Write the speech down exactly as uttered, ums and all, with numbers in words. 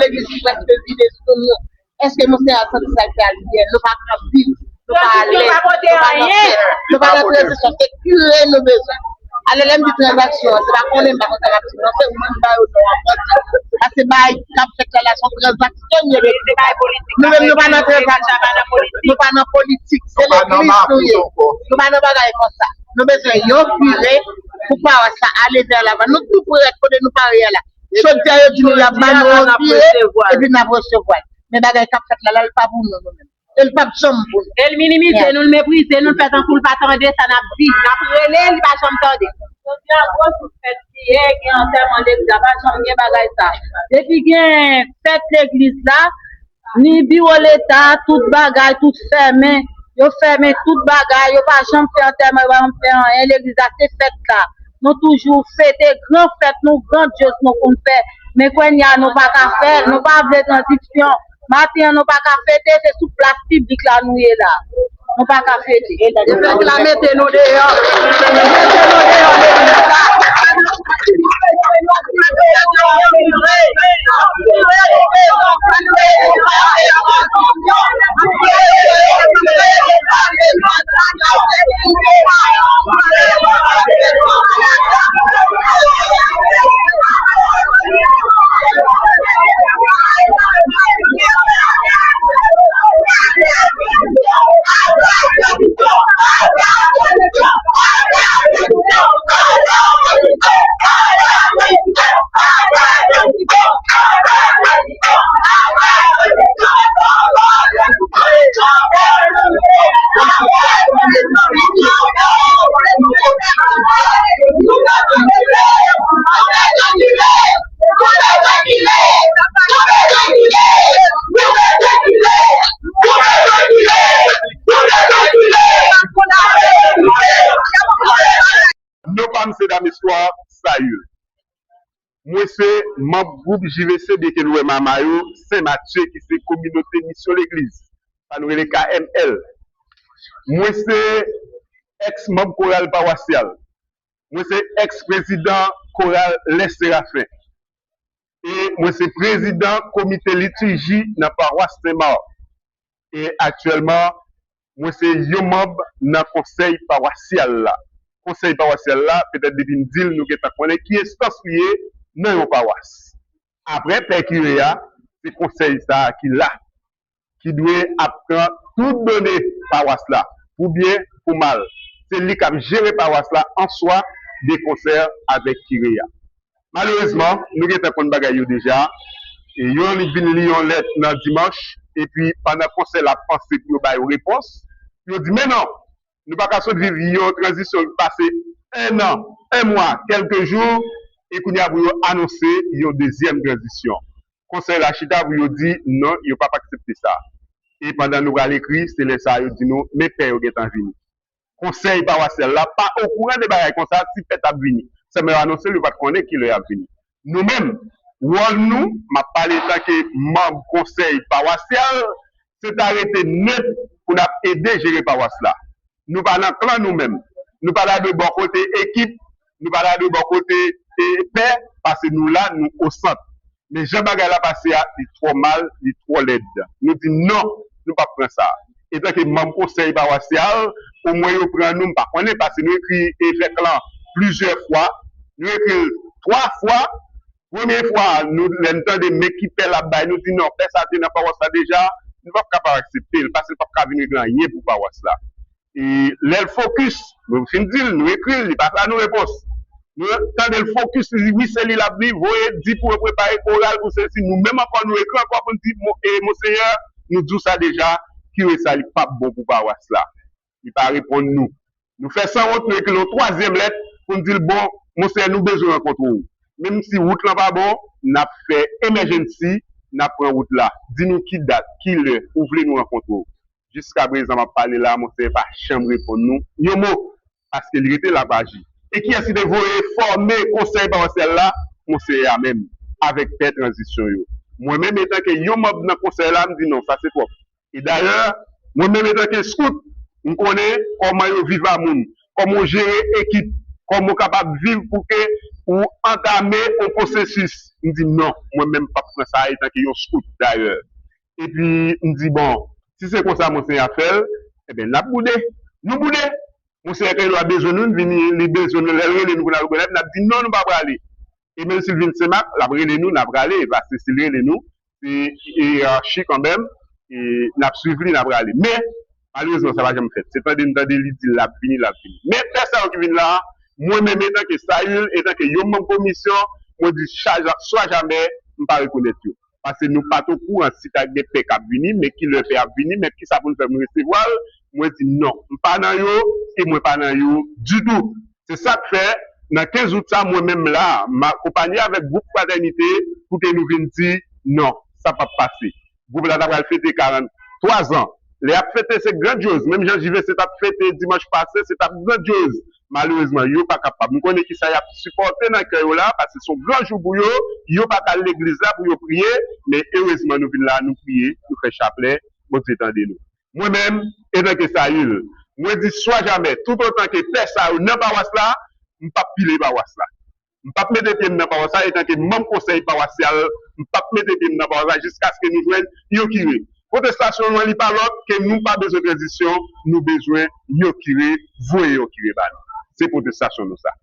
Legliz prèske vide sou nou. Èske Monseyè a santi sa l fè a li byen? Nou pa ka viv, nou pa alèz, nou pa nan pè, nou pa nan tranzisyon. Se kire nou bezwen. Alò, lè m di tranzaksyon, se pa konnen m pa konn sa m ap di, non, se mwen m ba yo non an. Paske bagay k ap fèt la, la, se yon tranzaksyon, nou menm, nou pa nan tranzaksyon. Nou pa nan politik. Se legliz nou ye. Nou pa nan bagay konsa. Nou bezwen yon kire pou pawas la ale vè lavan. Nou tou prèt kote nou pare a la. Chodyè yo di nou y ap ba nou yon kire, epi n ap resevwa l. Men bagay k ap fèt la, la, l pa pou nou, nou menm. E l p ap janm pou nou. E l minimize nou, l meprize nou, l fè tankou l pa tande sa n ap di. N ap rele, li pa janm tande. Jodi a, gwo jouk fèt li ye, gen antèman legliz la, pa janm gen bagay sa. Depi gen fèt legliz la, ni biwo leta, tout bagay, tout fèmen. Yo fèmen tout bagay, yo pa janm fè antèman, yo pa janm fè anyen. Legliz la se fèt la. Nou toujou fete gran fèt nou, grandyòz nou konn fè. Men kounye a nou pa ka fè l, nou pa vle tranzisyon. Maten an nou pa ka fete, se sou plas piblik la nou ye la. Nou pa ka fete. Evèk la mete nou deyò. Mete nou deyò legliz la. Non pa m se Damestwa Sayil. Mwen se manm gwoup J V C, byenke nou wè mama yo, Sen Matye, ki se Kominote Misyon Legliz, sa nou rele K M L. Mwen se èks manm koral pawasyal. Mwen se èks prezidan koral Les Seraphins. E mwen se prezidan komite litiji nan pawas Sen Mak. E aktyèlman, mwen se yon manm nan konsèy pawasyal la. Konsèy pawasyal la, petèt depi m di l, nou gentan konnen ki enstans li ye nan yon pawas. Apre pè kire a, se konsèy sa a ki la, ki dwe ap pran tout done pawas la, pou byen, pou mal. Se li k ap jere pawas la an swa de konsè avèk kire a. Malerezman, nou gentan konn bagay yo deja. E yo annik vin li yon lèt nan dimanch, epi pandan konsèy la ap panse pou yo ba yo repons, yo di, men non, nou pa ka sot viv yon tranzisyon ki pase en an, en mwa, kèlke jou, e kounye a pou yo anonse yon dezyèm tranzisyon. Konsèy la chita pou yo di non, yo p ap aksepte sa. E pandan nou pral ekri, se lè sa a yo di nou, men pè yo gentan vini. Konsèy pawasyal la pa okouran de bagay konsa, si pè t ap vini. Sèlman yo anonse l, yo pa t konnen kilè y ap vini. Nou menm, wòl nou, m ap pale antanke manm konsèy pawasyal, se ta rete net pou n ap ede jere pawas la. Nou pa nan klan nou menm. Nou pa ta dwe bò kote ekip, nou pa ta dwe bò kote e, pè, paske nou la, nou osant. Men jan bagay la pase a, li twò mal, li twò lèd. Nou di non, nou p ap pran sa. Etanke manm konsèy pawasyal, omwen yo pran nou, m pa konnen, paske nou ekri evèk lan plizyè fwa. Nou ekri l twa fwa. Premye fwa, nou, lè n tande men ki pè l ap bay, nou di non, pè sa te nan pawas la deja, nou p ap kapab aksepte l, paske l p ap ka vin regle anyen pou pawas la. E lè l fokis, nou fin di l, nou ekri l, li pa ba nou repons. Nou tande l fokis, li di wi, se li l ap vini, voye di pou yo prepare koral, pou sesi. Nou menm ankò, nou ekri ankò pou n di, Mo- e, Monseyè, nou di w sa deja, kire sa li p ap bon pou pawas la. Li pa reponn nou. Nou fè sanwont, nou ekri l yon twazyèm lèt pou n di l, bon, Monseyè, nou bezwen rankontre w. Menm si wout lan pa bon, n ap fè emergency, n ap pran wout la. Di nou ki dat, ki lè ou vle nou rankontre w. Jiskaprezan m ap pale la, Monseyè pa janm reponn nou yon mo, paske li rete l ap aji. E kiyès ki te voye fòme konsèy pawasyal la? Monseyè a menm, avèk pè tranzisyon yo. Mwen menm, etanke yon manm nan konsèy la, m di non, sa se twòp. E dayè, mwen menm, etanke skout, m konnen kòman yo viv a moun, kòman w jere ekip, Kòman w kapab viv pou ke ou antame yon pwosesis? M di non, mwen menm m p ap pran sa etanke yon scout dayè. Epi m di bon, si se konsa Monseyè ap fè l, ebyen n ap boude. Nou boude. Monseyè Kaylo a bezwen nou, li vini, li bezwen nou, lè l rele nou pou n al Grenad, n ap di non, nou pa prale. E menm si l vin Senmak, l ap rele nou, n ap prale, paske si l rele nou, se eyarchi kanmenm, e n ap swiv li, n ap prale. Men, malerezman, sa pa janm fèt. Se tande n tande li di l ap vini, l ap vini. Men pè sa yo ki vin la a, mwen menm etanke Sayil, etanke yon manm komisyon, mwen di swa jamè m pa rekonèt yo. Paske nou pa t okouran si ta gen pè k ap vini, men ki lè pè ap vini, men kisa pou n fè pou n resevwa l. Mwen di non, m pa nan yo, e mwen pa nan yo ditou. Se sa k fè, nan kenz out sa, mwen menm la, m akonpaye avèk gwoup Fratènite pou ke nou vin di non, sa p ap pase. Gwoup la ta pral fete karant twa zan. Lè y ap fete, se grandyoz. Menm jan J V C t ap fete dimanch pase, se t ap grandyoz. Malerezman, yo pa kapab. M konnen kisa y ap sipòte nan kè yo la, paske se yon gran jou pou yo. Yo pa t al legliz la pou yo priye, men erezman nou vin la, nou priye, nou fè chaplè, Bondye tande nou. Mwen menm, etanke Sayil, mwen di swa jamè, toutotan ke pè sa yo nan pawas la, m p ap pile pawas la. M p ap mete pye m nan pawas la, etanke manm konsèy pawasyal, m p ap mete pye m nan pawas la jiskaske nou jwenn yon kire. Pwotestasyon nou an, li pa lòt ke nou pa bezwen tranzisyon, nou bezwen yon kire, voye yon kire ba nou. Se pwotestasyon nou sa.